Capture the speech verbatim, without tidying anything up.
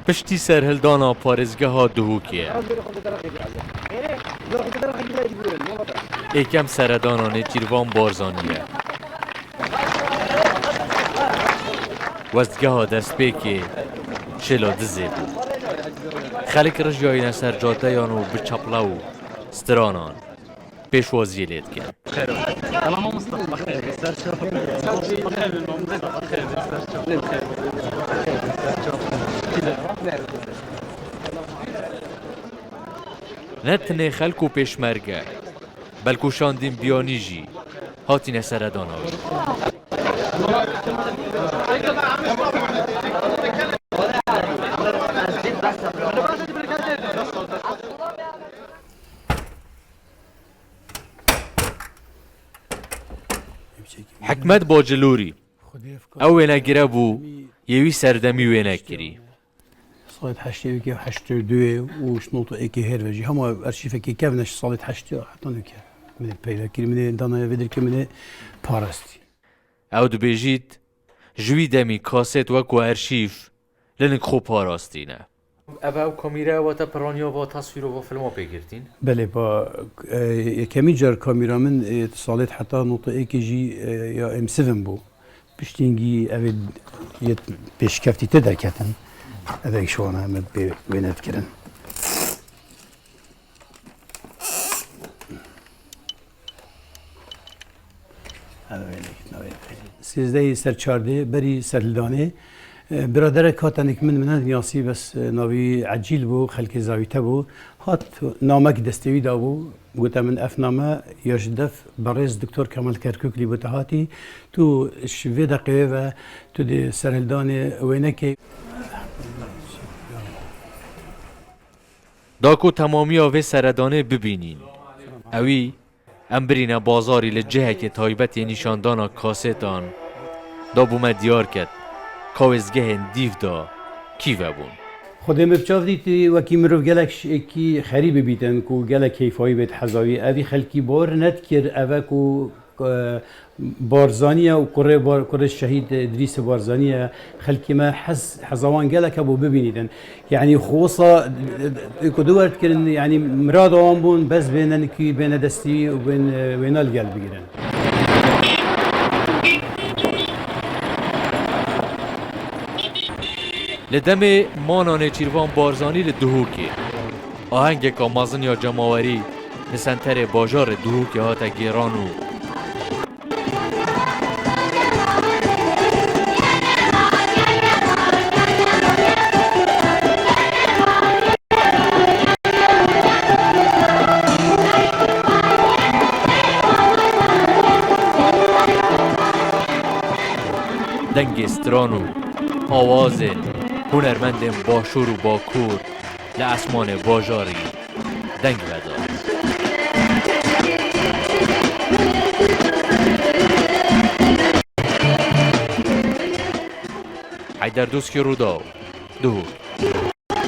Piştî serhildana parêzgeha Duhokê ye. Êkem seredana Nêçîrvan Barzanî ye. Westgeha destpêkê şêla dizê bû. Xelk rijiyayîne ser cadeyan û bi çapla û stranan pêşwaziyê lê dikin. Ne tenê xelk û pêşmerge, belkû şandîn biyanî jî hatîne seredana wî. Hikmet Bacilûrî, ew wênegire bû, yê wî serdemî wêne kirî. Salê heştê yekê, heştê duyê û ji nota êkê hêr ve jî hema ev arşîvekê kevne ji salê heştê heta nûke. Min ê peyda kir, min ê danaya vê dirkê, min ê parastî. Ew dibêjît, ji wî demî kaset wek ku arşîv li nik xwe parastî ne. Ev ew kamîre wate piraniya va taswîr û va filma pê girtîn? Belê, va, e, yekemîn car kamîra min, e, salê heta nota êkê jî, e, ya M seven bû. Piştî hingî ev ê yê pêşkeftî tê derketin. Ev ê şiwana em ê pê wêne dikirin. Ev ê wêne dikirin, ev ê. Sêzdehê ser çardê berî serhildanê, e, biraderek hat tenik min, min nedinasî, bes, e, navî Ecîl bû, xelkê Zawîte bû. Hat namek destê wî dabû. Gote min, ev name ya ji def berêz Doktor Kemal Kerkuklî bû te hatî. Tu ji vê deqeyê ve tu dê serhildanê wênekê. Da ku temamiya vê seredanê bibînîn, ewî em birîne bazarî li cihekê taybet yê nîşandana kasetan. Da bû me diyar ket, ka wêzgehên dîv da kî vebûn. Xwedê me bi çav dîtî wekî mirov gelek ş-, êkî xerîbî bîtin ku gelek keyfayî bê di heza wî. Evî xelkî bawer nedikir, eve ku, e, Barzanî ye û kurê Bar-, kurê şehîd Îdrîsê Barzanî ye. Xelkê me hez, heza wan gelek hebû bibînîtin. Yanî xwe wisa, e, e, ku du wer dikirin, yanî mirada wan bûn, bes bêne nikî, bêne destî û bên, e, wêna li gel bigirin. Li demê mana Nêçîrvan Barzanî li Duhokê, ahengeka mezin ya cemawerî li senterê bajarê Duhokê hate gêran û Dengê stran û awazên hunermendên Başûr û Bakur li esmanê bajarî deng veda. Heyder Doskî, Rûdaw, Duhok.